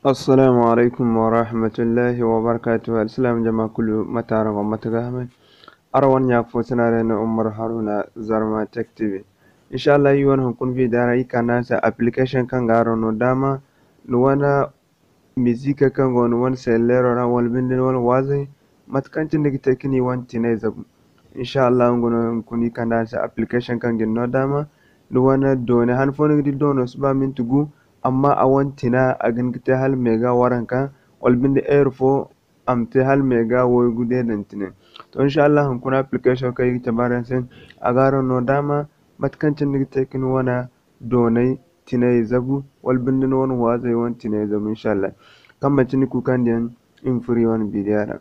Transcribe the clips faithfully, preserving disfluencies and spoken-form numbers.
Assalamu alaikum wa rahmatullahi wa barakatuh. Alsilaam jama kulu, mate araŋ go, mate ga hamay? Araŋ wane ɲa fo sina day no Umar Haruna, Zarma Tech T V. Inshallah, iri wane hunkuna video ra, iri kande araŋ se application kaŋ ga araŋ no daama ni wane musique kaŋ go ni wane selleero ra, wala binde ni wane waazey, mate kaŋ cine ni ga te ka ni wane tinay zabu. Inshallah, nga no hunkuna iri kande araŋ se application kaŋ ga ni no daama ni wane doonay. Han fo ni ga di doono si ba minti gu, amma a wane tina a ga hin ga te hala mega waranka, wala binde heure fo a ma te hala mega waygu deedantine. To, inshallah, hunkuna application kaŋ iri ga cabe araŋ se, a ga araŋ no daama mate kaŋ cine ni ga te ka ni wane doonay tinay zabu, wala binde ni wane waazey wane tinay zabu, inshallah. Kaŋ manti ni kuukandiyaŋ, iri ma furo iri wane video ra.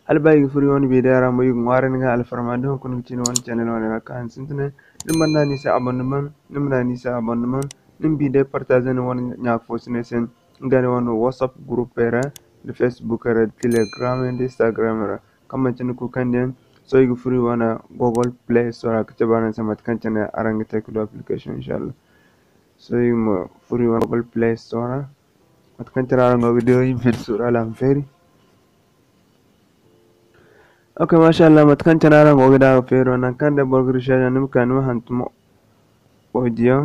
Hala ba iri ga furo iri wane video ra mo, iri ga ŋwaaray ni ga alfarma, da hunkuna ga ti ni wane channel wane ra ka hansintinay, ni ma naŋ ni se abonnement, ni ma naŋ ni se abonnement, ni ma bi day partager ni wane ɲa fo sina se, nga ni wane WhatsApp group ra, da Facebook ra, da Telegram, da Instagram ra. Kaŋ manti ni kuukandiyaŋ, sohõ iri ga furo iri wane Google Play Store ra ka cabe araŋ se mate kaŋ cine araŋ ga te ka du application, inshallah. Sohõ iri ma furo iri wane Google Play Store ra. Mate kaŋ cine araŋ go ga di, iri ma hin suuru hala a ma feeri. Ok, mashallah, mate kaŋ cine araŋ go ga di a ga feeri, nangu kaŋ day boro ga recherche, ni ma ka ni ma hantum audio.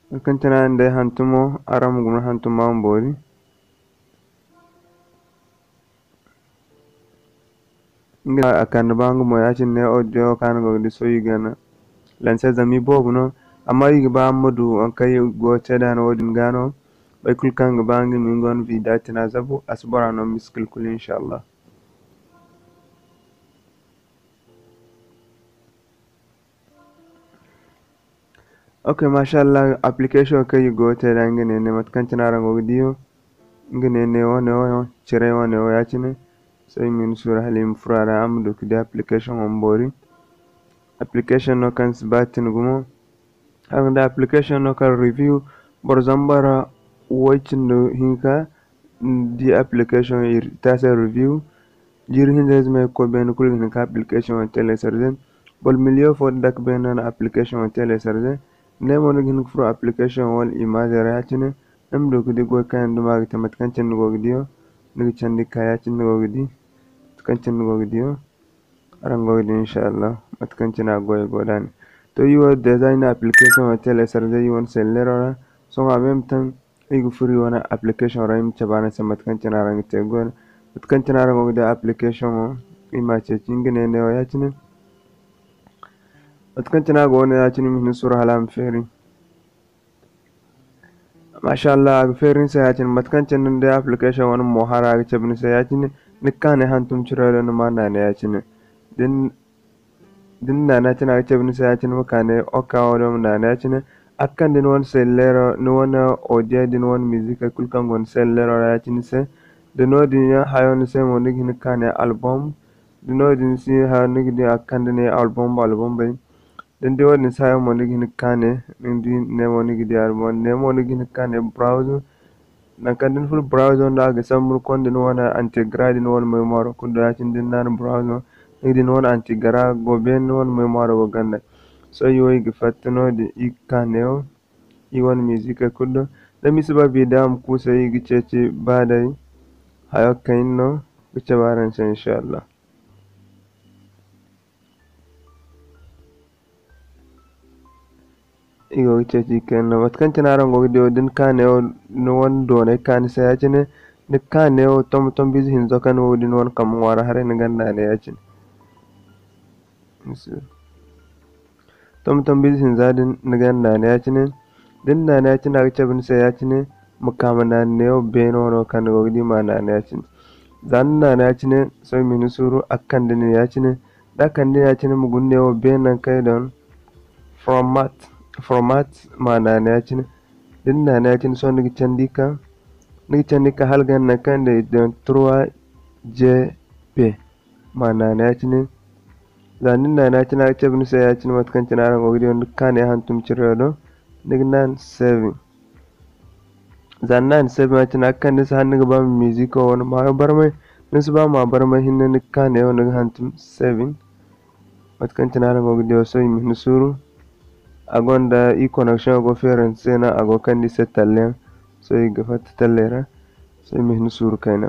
Mate kaŋ cine araŋ day hantumo, araŋ ma guna hantum ma boori. Nga a kande ba nga mo ya-cine ne audio kaŋ araŋ go ga di sohõ iri ga lancer zama iri boobo no, amma iri ga ba araŋ ma du waŋ kaŋ iri go ga te nd'a no, wo-din ga no. Boro kulu kaŋ ga ba nga ma nga wane vida tina zabu, a si bora no miskil kulu, inshallah. Ok, mashallah, application kaŋ iri go ga te nd'a nga ne, ne mate kaŋ cine araŋ go ga di wo, nga ne, ne wo, ne wo, ciray wo, ne wo ya-cine. Sohõ iri ma hin suuru hala iri ma furo a ra, araŋ ma du ka di application wo ma boori. Application no kaŋ si ba tin gumo. Araŋ ga di application no kaŋ review, boro zambar way cindi hinka, ni di application iri te a se review. Jiiri hinza ize ma ye ga koy beene kulu ga hin ka application wo télécharger. Boro miliyo fo nda dake beene no na application wo télécharger. Ne mo ni ga hin ga furo application wala image ra ya-cine. Ni ma du ga di goy kaŋ yaŋ duma ga te mate kaŋ cine ni go ga di wo. Ni ga candi ka ya-cine ni go ga di. Mate kaŋ cine ni go ga di wo. Araŋ go ga di, inshallah, mate kaŋ cine a goyo go da ne. To, iri wo déjà iri na application wo télécharger iri wane selleero ra. Sohõ en même temps iri ga furo iri wane application ra, iri ma cabe araŋ se mate kaŋ cine araŋ ga te goyo. Mate kaŋ cine araŋ go ga di application wo, iri ma a ceeci nga ne, ne wo ya-cine. Mate kaŋ cine a go ne ya-cine, iri ma hin suuru hala a ma feeri. Mashallah, a ga feeri ni se ya-cine, mate kaŋ cine ni day application wane mo hara a ga cabe ni se ya-cine, ni ga ka ne hantum ciro do ni ma naana ya-cine. Da ni, da ni naana ya-cine a ga cabe ni se ya-cine, ma ka ne ok wo do ma naana ya-cine. A ga kande ni wane selleero, ni wane audio da ni wane musique kulu kaŋ go ni selleero ra ya-cine se. Da no-din yaŋ hayo ni se mo, ni ga hin ga ka ne album. Da no-din si hayo ni ga di a ga kande ne album, album bay. Da ni di wo-din si hayo mo, ni ga hin ga ka ne, ni di ne mo, ni ga di album, ne mo ni ga hin ga ka ne browse. Nangu kaŋ da ni furo browse nda a ga sambu ni konda ni wane antigra da ni wane mémoire kulu do ya-cine da ni naana browse, ni ga di ni wane antigra go beene, ni wane mémoire go ganda. Sohõ iri wo iri ga fatta no-din, iri ga ka neewo, iri wane musique kulu do. Da iri si ba video ma kuusa, iri ga ceeci ba day hayo kayna no ga cabe araŋ se, inshallah. Iri go ga ceeci kayna no. Mate kaŋ cine araŋ go ga di wo, da ni ka neewo, ni wane doonay ka ni se ya-cine, ni ga ka neewo, tomtom bize hinzo kaŋ ni go ga di ni wane kambe ŋwaari haray, ni ganda a ne ya-cine. Tomtom bize hinza din, ni ganda a ne ya-cine. Da ni naana ya-cine, a ga cabe ni se ya-cine, ma ka ma naana neewo beene wano kaŋ ni go ga di, ma naana ya-cine. Za ni naana ya-cine, sohõ iri ma hin suuru, a ga kande nin ya-cine. Da a kande nin ya-cine, ma guna neewo beene nangu kaŋ i daŋ format, format, ma naana ya-cine. Da ni naana ya-cine, sohõ ni ga candi ka, ni ga candi ka hala ganda nangu kaŋ i daŋ trois G P. Ma naana ya-cine. Za ni naana ya-cine, a ga cabe ni se ya-cine mate kaŋ cine araŋ go ga di, ni ga ka ne hantum ciro do, ni ga naana saving. Za ni naana saving ya-cine, a ga kande ni se hala ni ga ba ma musico wane maayo barmay. Da ni si ba ma barmay hinne, ni ga ka neewo, ni ga hantum saving. Mate kaŋ cine araŋ go ga di wo, sohõ iri ma hin suuru. a gonda i connection go feerante se no a go kande i se talleyaŋ. Sohõ i ga fatta talley ra. Sohõ i ma hin suuru kayna.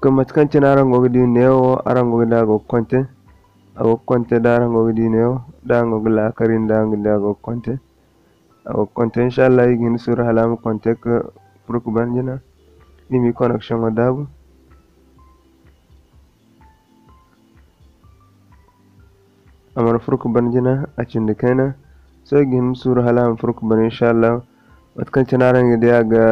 Kaŋ mate kaŋ cine araŋ go ga di neewo, araŋ go ga di a go ga konte. A go ga konte da araŋ go ga di neewo, da araŋ go ga laakari nda araŋ ga di a go ga konte. A go ga konte, inshallah, i ga hin suuru hala a ma konte ka furo ka ban jina. I ma i connection wo daabu. A mana furo ka ban jina, a cindi kayna. Sohõ i ga hin suuru hala a ma furo ka ban, inshallah. Mate kaŋ cine araŋ ga di a ga,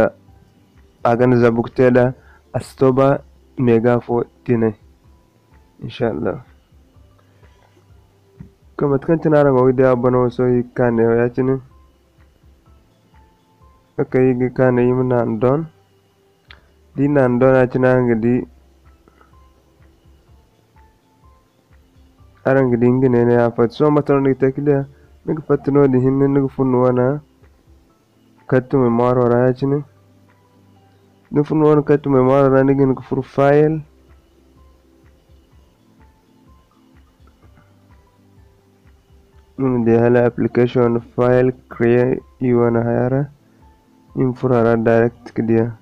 a ga ni zabu ka te da, a si to ba mega fo tinay, inshallah. Kaŋ mate kaŋ cine araŋ go ga di a bana wo, sohõ i ga ka neewo ya-cine. Kay i ga ka ne i ma naanu doŋ. Da i naanu doŋ ya-cine araŋ ga di, araŋ ga di nga ne ne a fatta. Sohõ mate no ni ga te ka diya? Ni ga fatta noodin hinne, ni ga furo ni wane carte mémoire ra ya-cine. Da ni furo ni wane carte mémoire ra, ni ga hin ka furo file. Ni ma di hala application file create i wane haya ra. I ma furo a ra direct ka diya.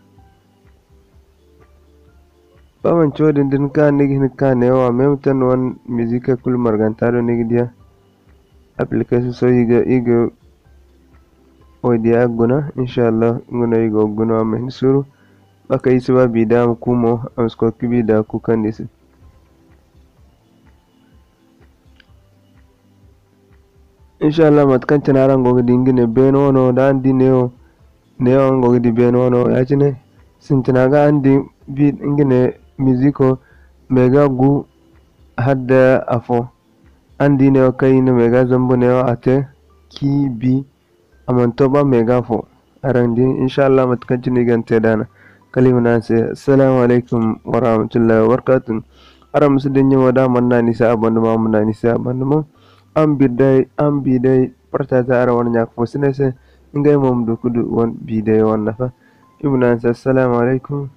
Ba manci wo-din, da ni ka, ni ga hin ka ka neewo, même temps ni wane musique kulu marganta do ni ga diya. Application sohõ i ga, i ga wo diya ga guna, inshallah, nga no i go ga guna, a ma hin suuru. Ba kaŋ i si ba bi da a ma ku mo, a ma si koy ka bi da ku kaŋ ni se. Inshallah, mate kaŋ cine araŋ go ga di nga ne beene wano, da araŋ di neewo, neewo araŋ go ga di beene wano, ya-cine sintina ga araŋ di bi nga ne musico mega gu hala da afo. Araŋ di neewo kaŋ i na mega zambu neewo a te, ki bi, a mana to ba mega fo. Araŋ di, inshallah, mate kaŋ cine i ga ni te da no. Kala i ma ne araŋ se, assalamu alaykum warahmatullahi wabarakatuh. Araŋ ma si dinya mo da a mana naanu i se a banda mo, a ma naanu i se a banda mo. Araŋ ma bi day, araŋ ma bi day, partager araŋ wane ɲa-ka-fo-siney se, ngey mo ma du ka du wane bi day wane nafa. I ma ne araŋ se, assalamu alaykum